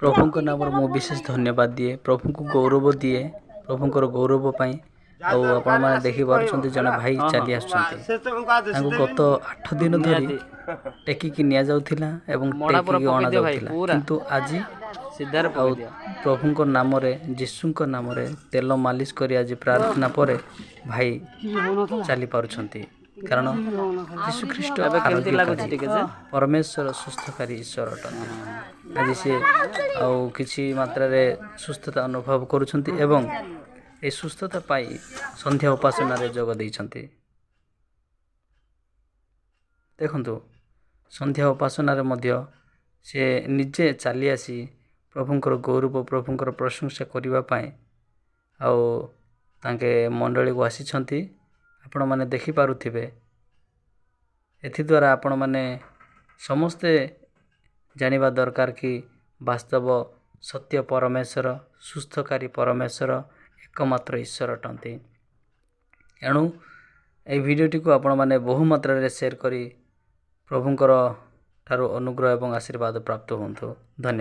ପ୍ରଭୁଙ୍କ ନାମରେ ମୁଁ ବିଶେଷ ଧନ୍ୟବାଦ ଦିଏ, ପ୍ରଭୁଙ୍କୁ ଗୌରବ ଦିଏ, ପ୍ରଭୁଙ୍କର ଗୌରବ ପାଇଁ। ଆଉ ଆପଣମାନେ ଦେଖିପାରୁଛନ୍ତି, ଜଣେ ଭାଇ ଚାଲି ଆସୁଛନ୍ତି। ତାଙ୍କୁ ଗତ 8 ଦିନ ଧରି ଟେକିକି ନିଆଯାଉଥିଲା ଏବଂ ଟେକିକି ଅଣାଯାଉଥିଲା, କିନ୍ତୁ ଆଜି ଆଉ ପ୍ରଭୁଙ୍କ ନାମରେ, ଯୀଶୁଙ୍କ ନାମରେ ତେଲ ମାଲିସ କରି ଆଜି ପ୍ରାର୍ଥନା ପରେ ଭାଇ ଚାଲିପାରୁଛନ୍ତି। କାରଣ ଯୀଶୁଖ୍ରୀଷ୍ଟ ଆରୋଗ୍ୟକାରୀ ପରମେଶ୍ୱର, ସୁସ୍ଥକାରୀ ଈଶ୍ୱର ଅଟନ୍ତି। ଆଜି ସେ ଆଉ କିଛି ମାତ୍ରାରେ ସୁସ୍ଥତା ଅନୁଭବ କରୁଛନ୍ତି ଏବଂ ଏହି ସୁସ୍ଥତା ପାଇ ସନ୍ଧ୍ୟା ଉପାସନାରେ ଯୋଗ ଦେଇଛନ୍ତି। ଦେଖନ୍ତୁ, ସନ୍ଧ୍ୟା ଉପାସନାରେ ମଧ୍ୟ ସେ ନିଜେ ଚାଲି ଆସି ପ୍ରଭୁଙ୍କର ଗୌରବ, ପ୍ରଭୁଙ୍କର ପ୍ରଶଂସା କରିବା ପାଇଁ ଆଉ ତାଙ୍କେ ମଣ୍ଡଳୀକୁ ଆସିଛନ୍ତି। ଆପଣମାନେ ଦେଖିପାରୁଥିବେ। ଏଥିଦ୍ୱାରା ଆପଣମାନେ ସମସ୍ତେ ଜାଣିବା ଦରକାର କି ବାସ୍ତବ ସତ୍ୟ ପରମେଶ୍ୱର, ସୁସ୍ଥକାରୀ ପରମେଶ୍ୱର ଏକମାତ୍ର ଈଶ୍ୱର ଅଟନ୍ତି। ଏଣୁ ଏହି ଭିଡ଼ିଓଟିକୁ ଆପଣମାନେ ବହୁ ମାତ୍ରାରେ ସେୟାର କରି ପ୍ରଭୁଙ୍କର ଠାରୁ ଅନୁଗ୍ରହ ଏବଂ ଆଶୀର୍ବାଦ ପ୍ରାପ୍ତ ହୁଅନ୍ତୁ। ଧନ୍ୟବାଦ।